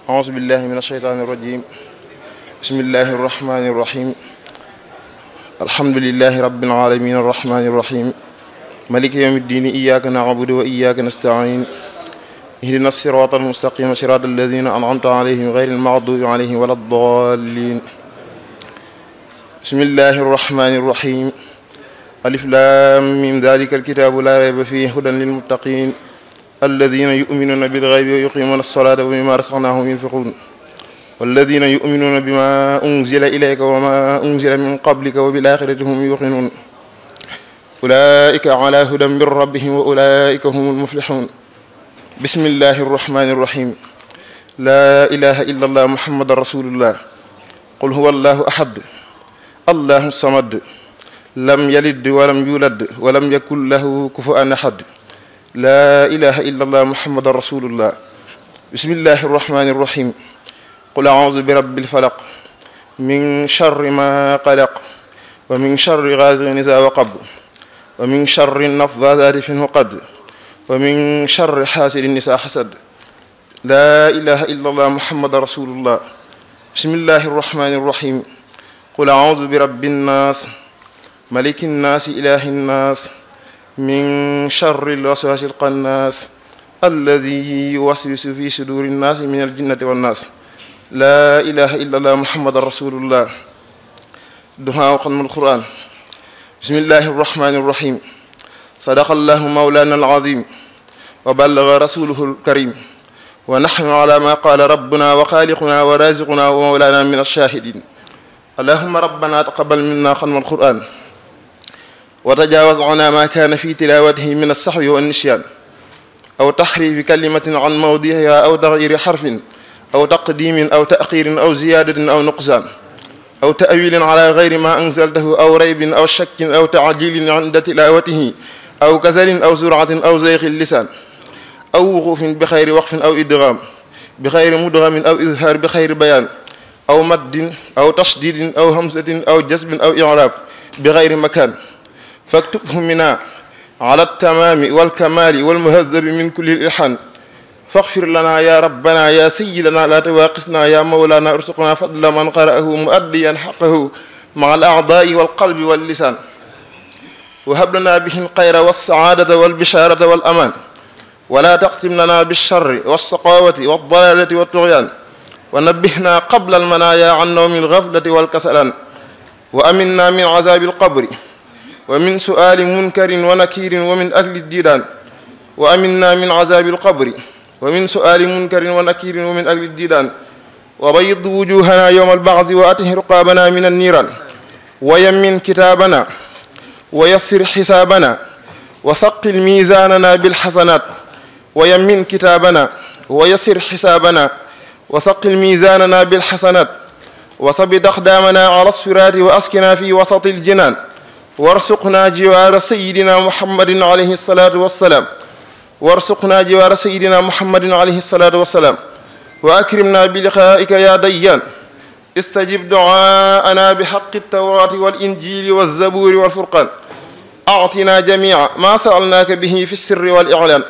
أعوذ بالله من الشيطان الرجيم بسم الله الرحمن الرحيم الحمد لله رب العالمين الرحمن الرحيم مالك يوم الدين إياك نعبد وإياك نستعين اهدنا الصراط المستقيم صراط الذين أنعمت عليهم غير المغضوب عليهم ولا الضالين بسم الله الرحمن الرحيم ألف لام ميم ذلك الكتاب لا ريب فيه هدى للمتقين الذين يؤمنون بالغيب ويقيمون الصلاة ومما رزقناهم ينفقون والذين يؤمنون بما أنزل إليك وما أنزل من قبلك وبالآخرة هم يوقنون أولئك على هدى من ربهم وأولئك هم المفلحون بسم الله الرحمن الرحيم لا إله إلا الله محمد رسول الله قل هو الله أحد الله الصمد لم يلد ولم يولد ولم يكن له كفوا أحد لا إله إلا الله محمد رسول الله بسم الله الرحمن الرحيم قل أعوذ برب الفلق من شر ما قلق ومن شر غاسق إذا وقب ومن شر النفاثات في العقد ومن شر حاسد إذا حسد لا إله إلا الله محمد رسول الله بسم الله الرحمن الرحيم قل أعوذ برب الناس ملك الناس إله الناس من شر الوسواس الخناس الذي يوسوس في صدور الناس من الجنة والناس لا إله إلا الله محمد رسول الله دعاء ختم القرآن بسم الله الرحمن الرحيم صدق الله مولانا العظيم وبلغ رسوله الكريم ونحن على ما قال ربنا وخالقنا ورازقنا ومولانا من الشاهدين اللهم ربنا تقبل منا ختم القرآن وتجاوز عنا ما كان في تلاوته من السهو والنسيان أو تحريف كلمة عن موضعها أو تغيير حرف أو تقديم أو تأخير أو زيادة أو نقصان أو تأويل على غير ما أنزلته أو ريب أو شك أو تعجيل عند تلاوته أو كسل أو سرعة أو زيغ اللسان أو وقوف بخير وقف أو إدغام بخير مدغم أو إظهار بخير بيان أو مد أو تشديد أو همزة أو جذب أو إعراب بغير مكان فاكتبه منا على التمام والكمال والمهذب من كل الإلحان فاغفر لنا يا ربنا يا سيدنا لا تواقسنا يا مولانا ارزقنا فضل من قرأه مؤديا حقه مع الأعضاء والقلب واللسان وهب لنا به الخير والسعادة والبشارة والأمان ولا تختم لنا بالشر والسقاوة والضلالة والطغيان ونبهنا قبل المنايا عن نوم الغفلة والكسلان وأمنا من عذاب القبر ومن سؤال منكر ونكير ومن أكل الديدان وأمنا من عذاب القبر ومن سؤال منكر ونكير ومن أكل الديدان وبيض وجوهنا يوم البعث وأته رقابنا من النيران ويمن كتابنا ويسر حسابنا وثقل ميزاننا بالحسنات ويمن كتابنا ويسر حسابنا وثقل ميزاننا بالحسنات وثبت أقدامنا على الصراط وأسكنا في وسط الجنان وارزقنا جوار سيدنا محمد عليه الصلاة والسلام وارزقنا جوار سيدنا محمد عليه الصلاة والسلام وأكرمنا بلقائك يا ديان استجب دعاءنا بحق التوراة والإنجيل والزبور والفرقان أعطنا جميع ما سألناك به في السر والإعلان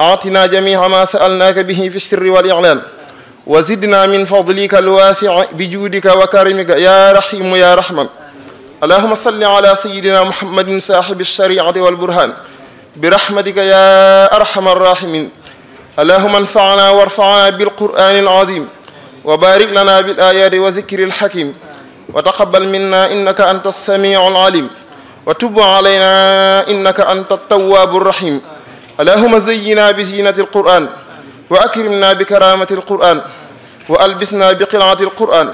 أعطنا جميع ما سألناك به في السر والإعلان وزدنا من فضلك الواسع بجودك وكرمك يا رحيم يا رحمن اللهم صل على سيدنا محمد صاحب الشريعة والبرهان برحمتك يا أرحم الراحمين اللهم انفعنا وارفعنا بالقرآن العظيم وبارك لنا بالآيات وذكر الحكيم وتقبل منا إنك أنت السميع العليم وتب علينا إنك أنت التواب الرحيم اللهم زينا بزينة القرآن وأكرمنا بكرامة القرآن وألبسنا بقراءة القرآن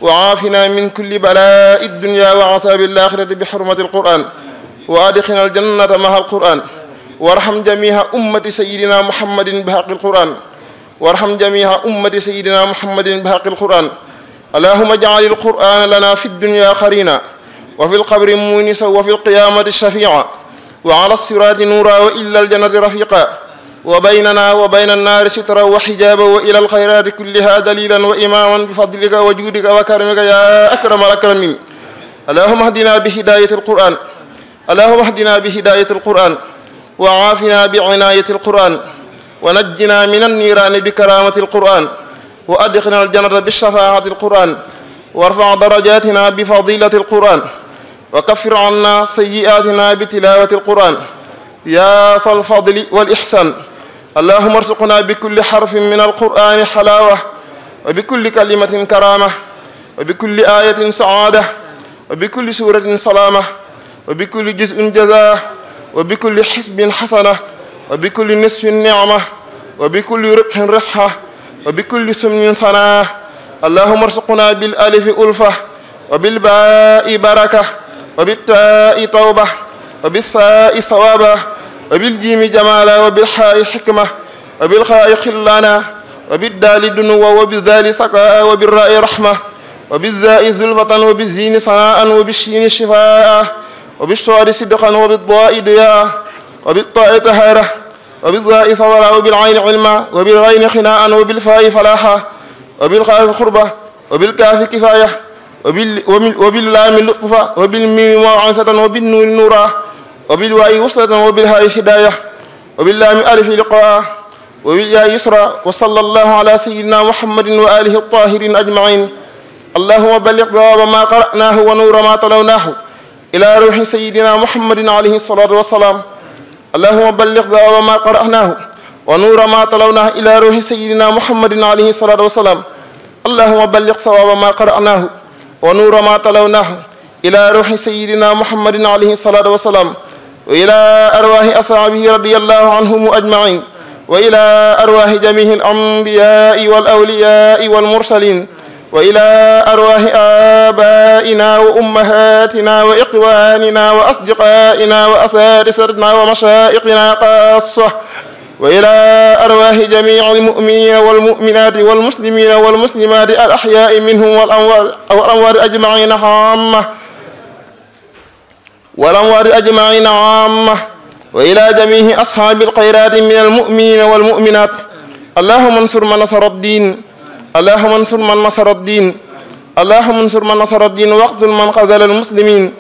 وعافنا من كل بلاء الدنيا وعذاب الآخرة بحرمة القرآن وأدخلنا الجنة مع القرآن وارحم جميع أمة سيدنا محمد بحق القرآن وارحم جميع أمة سيدنا محمد بحق القرآن اللهم اجعل القرآن لنا في الدنيا قرينا وفي القبر مونسا وفي القيامة شفيعا وعلى الصراط نورا وإلى الجنة رفيقا وبيننا وبين النار سترا وحجابا وإلى الخيرات كلها دليلا وإماما بفضلك وجودك وكرمك يا أكرم الأكرمين اللهم اهدنا بهداية القرآن اللهم اهدنا بهداية القرآن وعافنا بعناية القرآن ونجنا من النيران بكرامة القرآن وأدخلنا الجنة بالشفاعة القرآن وارفع درجاتنا بفضيلة القرآن وكفر عنا سيئاتنا بتلاوة القرآن يا ذا الفضل والإحسان اللهم ارزقنا بكل حرف من القرآن حلاوة وبكل كلمة كرامة وبكل آية سعادة وبكل سورة سلامة وبكل جزء جزاء وبكل حسب حسنة وبكل نصف نعمة وبكل ربح ربحة وبكل سمن صناه اللهم ارزقنا بالألف ألفة وبالباء بركة وبالتاء توبة وبالثاء ثوابا وبالجيم جمالا وبالحاء حكمة وبالخاء خلانا وبالدال دنوا وبالذال سقاء وبالراء رحمة وبالزاء زلفة وبالزين صناء وبالشين شفاء وبالصاد صدقا وبالضاء ضياء وبالطاء طهارة وبالضاء صبرا وبالعين علما وبالغين خناء وبالفاء فلاحا وبالقاف خربة وبالكاف كفاية وباللام لطفا وبالميم موعظة وبالنور نورا وبالواء وصلة وبالهاء هداية وباللام ألف لقاء وبالياء يسرا وصلى الله على سيدنا محمد وآله الطاهرين أجمعين اللهم بلغ ثواب ما قرأناه ونور ما تلوناه إلى روح سيدنا محمد عليه الصلاة والسلام اللهم بلغ ثواب ما قرأناه ونور ما تلوناه إلى روح سيدنا محمد عليه الصلاة والسلام اللهم بلغ ثواب ما قرأناه ونور ما تلوناه إلى روح سيدنا محمد عليه الصلاة والسلام وإلى أرواح أصحابه رضي الله عنهم أجمعين وإلى أرواح جميع الأنبياء والأولياء والمرسلين وإلى أرواح آبائنا وأمهاتنا وإخواننا وأصدقائنا وأساتذتنا ومشايخنا خاصة وإلى أرواح جميع المؤمنين والمؤمنات والمسلمين والمسلمات الأحياء منهم والأموات أجمعين عامة وإلى جميع أصحاب الخيرات من المؤمنين والمؤمنات اللهم انصر من نصر الدين اللهم انصر من نصر الدين اللهم انصر من نصر الدين واقتل من خذل المسلمين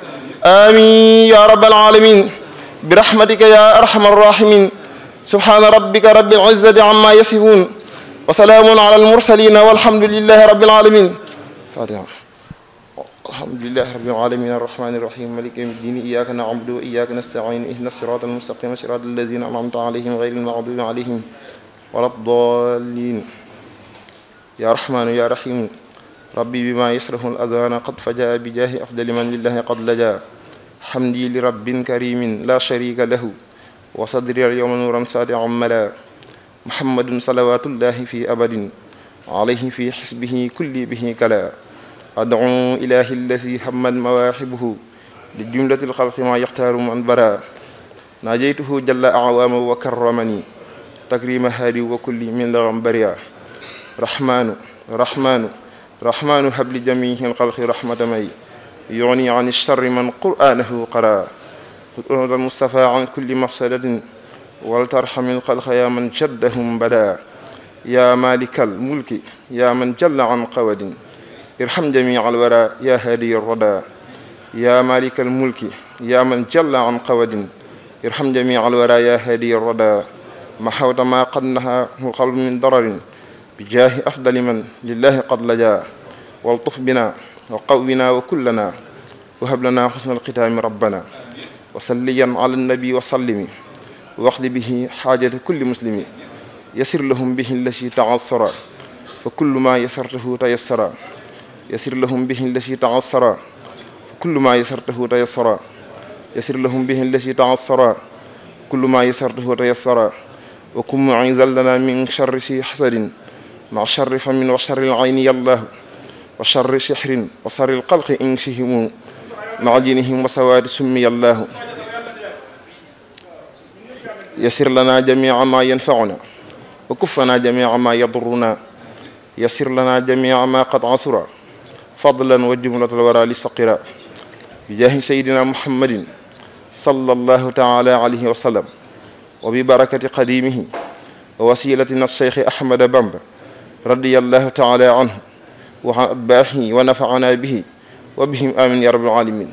آمين يا رب العالمين برحمتك يا أرحم الراحمين سبحان ربك رب العزة عما يصفون وسلام على المرسلين والحمد لله رب العالمين. فاتحة. الحمد لله رب العالمين الرحمن الرحيم مالك يوم الدين إياك نعبد وإياك نستعين اهدنا الصراط المستقيم صراط الذين أنعمت عليهم غير المغضوب عليهم ولا الضالين. يا رحمن يا رحيم ربي بما يسره الأذان قد فجاء بجاه أفضل من لله قد لجا حمدي لرب كريم لا شريك له وصدري اليوم نورا ساطعا ملا محمد صلوات الله في أبد عليه في حسبه كل به كلا أدعو إلهي الذي همت مواهبه لجملة الخلق ما يختار من برا ناجيته جل أعوام وكرمني تكريم هادي وكل من لغم بريا رحمن هب لجميع الخلق رحمة مي يغني عن الشر من قرآنه قرأ المصطفى عن كل مفسدة ولترحم الخلق يا من جدهم بدا يا مالك الملك يا من جل عن قود ارحم جميع الورى يا هادي الردى يا مالك الملك يا من جل عن قود ارحم جميع الورى يا هادي الردى محوت ما قد نهى القلب من ضرر بجاه أفضل من لله قد لجا والطف بنا وقونا وكلنا وهب لنا حسن الختام ربنا وصليا على النبي وسلم واقض به حاجة كل مسلم يسر لهم به الذي تعسر فكل ما يسرته تيسر يسر لهم به الذي تعسر كل ما يسرته تيسر يسر لهم به الذي تعسر كل ما يسرته تيسر وكن معيذا لنا من شر حسد مع شر فم وشر العين يا الله وشر سحر وشر القلق إنسهم مع دينهم وسواد سمي الله يسر لنا جميع ما ينفعنا وكفنا جميع ما يضرنا يسر لنا جميع ما قد عصر فضلا وجملة الورى لسقرا بجاه سيدنا محمد صلى الله تعالى عليه وسلم وببركة قديمه ووسيلتنا الشيخ أحمد بامبا رضي الله تعالى عنه وعن أتباعه ونفعنا به وبهم آمين يا رب العالمين.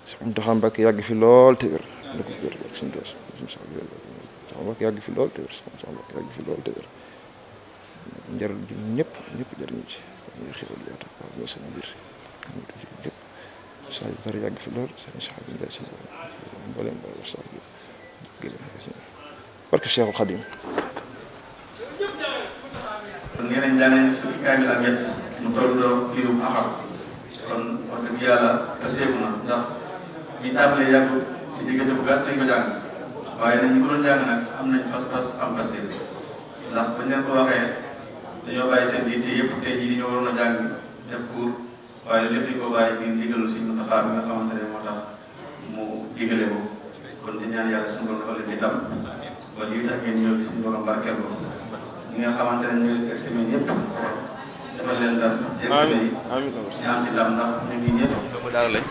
سبحان بك يا في لول تبر njaral ju ñëpp jariñu ci ñu xewal yoo tax waaw ñoo sama biir ñu def lépp saa yu dara yàgg fi lool seen sax bi ndey seen mboolem ba sax bi gërëm na seen barke Cheikhul Khadim. kon nee nañ jàng nañ fukki kaamil ak ñett mu tolloo liirum axar kon wax dëgg yàlla taseefu na ndax bi tàmbalee yàggul ci diggante bu gàtt lañ ko jàng waaye nag ñu ko doon jàng nag am nañ pas-pas am paseef ndax bañ leen ko waxee dañoo bàyyi seen yitte yëpp tey jii di ñoo waroon a jàng def cours waaye lépp dañ ko bàyyi ngir ndigalul Sëriñ Muntaxa bi nga xamante ne moo tax mu digale ko kon di ñaan yàlla suñu borom defal leen ci tam ba lii tax ngeen ñëw fi suñu borom barkeel ko ñi nga xamante ne ñooy def examen yëpp defal leen ndam ci examen yi ñu am ci ndam ndax ñu ngi ñëpp doomu daara lañ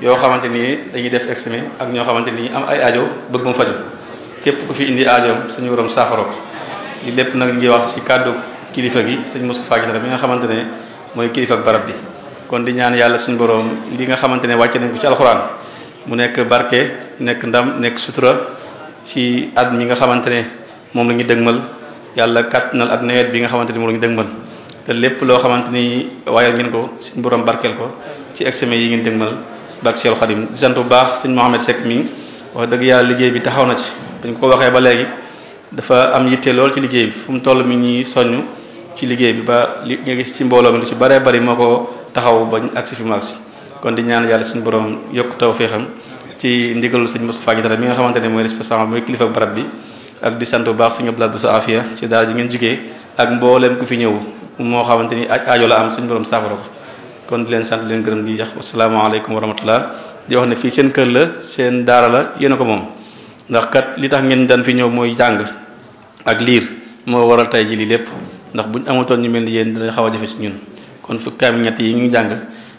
yoo xamante ni dañuy def examen ak ñoo xamante ni am ay aajo bëgg mu faju képp ku fi indi aajoom suñu borom saafara ko li lépp nag ñu ngi wax ci kàddu kilifa gi sëñ Moustapha Guèye mi nga xamante ne mooy kilifa ak barab bi kon di ñaan yàlla suñu borom li nga xamante ne wàcce nañ ko ci alxuraan mu nekk barke nekk ndam nekk sutura ci at mi nga xamante ne moom la ñu dëgmal yàlla kàttanal ak nawet bi nga xamante ni moom la ñu dëgmal te lépp loo xamante ni waayal ngeen ko suñu borom barkeel ko ci examen yi ngeen dëgmal barke Seexul Xadim di sant bu baax sëñ Mohamed Seck mi wax dëgg yàlla liggéey bi taxaw na ci dañ ko waxee ba léegi dafa am yitte lool ci liggéey bi fu mu toll mi ñuy soññ ci liggéey bi ba li nga gis ci mbooloo mi lu ci baree bari moo ko taxaw ba agsi fi mu agsi kon di ñaan yàlla suñu borom yokk tawfeexam ci ndigalul sëñ Moustapha Guèye mi nga xamante ne mooy responsable mooy kilifa barab bi ak di sant bu baax sëñ Abdoulaye Bousso Afia ci daara ji ngeen jugee ak mbooleem ku fi ñëw moo xamante ni aajo la am suñu borom saafara ko kon di leen sant leen gërëm di jax wasalaamaaleykum wa rahmatullah di wax ne fii seen kër la seen daara la yéen a ko moom ndax kat li tax ngeen daan fi ñëw mooy jàng ak liir moo waral tey ji lii lépp ndax buñ amatoon ñu mel ni yéen dina xaw a jafe ci ñun kon fukkaam ñett yi ñu jàng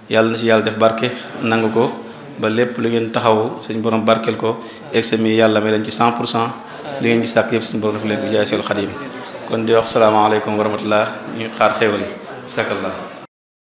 yàlla na ci yàlla def barke nangu ko ba lépp lu ngeen taxaw suñ borom barkeel ko examen yi yàlla may leen ci 100% li ngeen ci sàkk yëpp suñu borom def leen ko jaay Seexul Xadim kon di wax salaamaaleykum wa rahmatullah ñu xaar xéewal yi sakallah